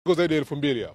Zaidi ya 2000 hapa.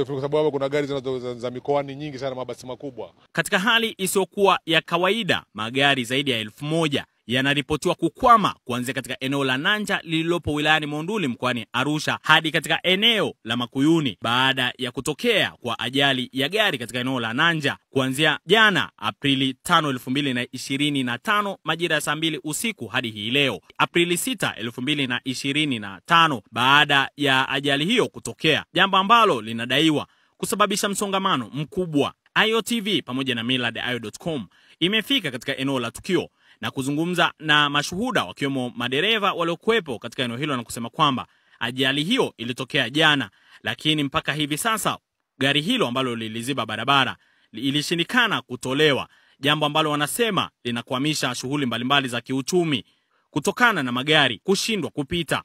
Kwa sababu hapa kuna gari zinazo za mikoani nyingi sana, mabasi makubwa. Katika hali isiyokuwa ya kawaida, magari zaidi ya 1000 yanaripotiwa kukwama kuanzia katika eneo la Nanja lililopo wilayani Monduli mkoani Arusha hadi katika eneo la Makuyuni baada ya kutokea kwa ajali ya gari katika eneo la Nanja kuanzia jana Aprili 5, 2025 majira ya saa 2 usiku hadi hii leo Aprili 6, 2025 baada ya ajali hiyo kutokea, jambo ambalo linadaiwa kusababisha msongamano mkubwa. AyoTV pamoja na millardayo.com imefika katika eneo la tukio na kuzungumza na mashuhuda wakiwemo madereva waliokuwepo katika eneo hilo na kusema kwamba ajali hiyo ilitokea jana, lakini mpaka hivi sasa gari hilo ambalo liliziba barabara ilishindikana kutolewa, jambo ambalo wanasema linakwamisha shughuli mbalimbali za kiuchumi kutokana na magari kushindwa kupita.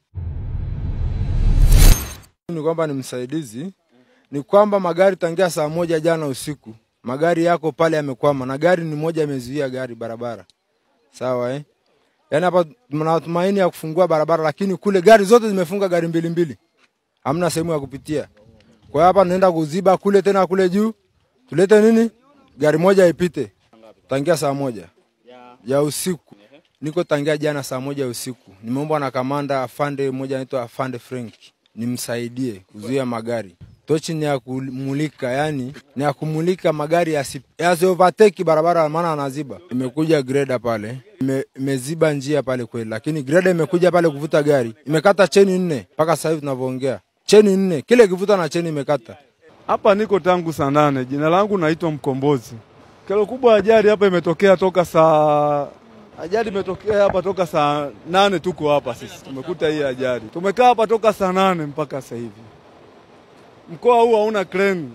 Ni kwamba ni msaidizi, ni kwamba magari tangia saa 1 jana usiku magari yako pale yamekwama, na gari ni moja imezuia gari barabara. Sawa eh? Yaani hapa mnatumaini ya kufungua barabara, lakini kule gari zote zimefunga gari mbili mbili. Hamna sehemu ya kupitia. Kwa hapa tunaenda kuziba kule tena kule juu. Tulete nini? Gari moja ipite. Tangia saa 1 ya usiku. Niko tangia jana saa 1 usiku. Nimeomba na kamanda afande mmoja anaitwa Afande Frank nimsaidie kuzuia magari. Tochi ni ya kumulika, yani ni ya kumulika magari yasi overtake barabara, maana anaziba. Imekuja grader pale, imeziba njia pale kweli, lakini grader imekuja pale kuvuta gari. Imekata cheni 4 mpaka sasa hivi tunavyoongea. Cheni 4, kile kivuta na cheni imekata. Hapa niko tangu saa 8. Jina langu naitwa Mkombozi. Kero kubwa ajali hapa imetokea toka saa ajali imetokea hapa toka saa 8, tuko hapa sisi. Tumekuta hii ajali. Tumekaa hapa toka saa 8 mpaka sasa hivi. Mkoa huu hauna crane.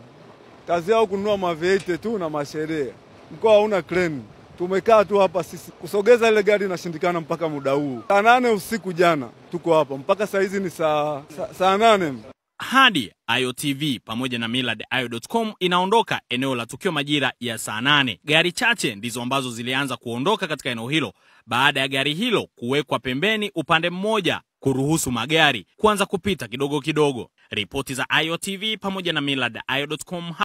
Kazi yao kununua maviete tu na masherehe. Mkoa hauna crane. Tumekaa tu hapa sisi. Kusogeza ile gari inashindikana mpaka muda huu. Saa 8 usiku jana tuko hapa mpaka saa hizi ni saa 8. Hadi AyoTV pamoja na millardayo.com inaondoka eneo la tukio majira ya saa 8. Gari chache ndizo ambazo zilianza kuondoka katika eneo hilo baada ya gari hilo kuwekwa pembeni upande mmoja kuruhusu magari kuanza kupita kidogo kidogo. Ripoti za AyoTV pamoja na millardayo.com.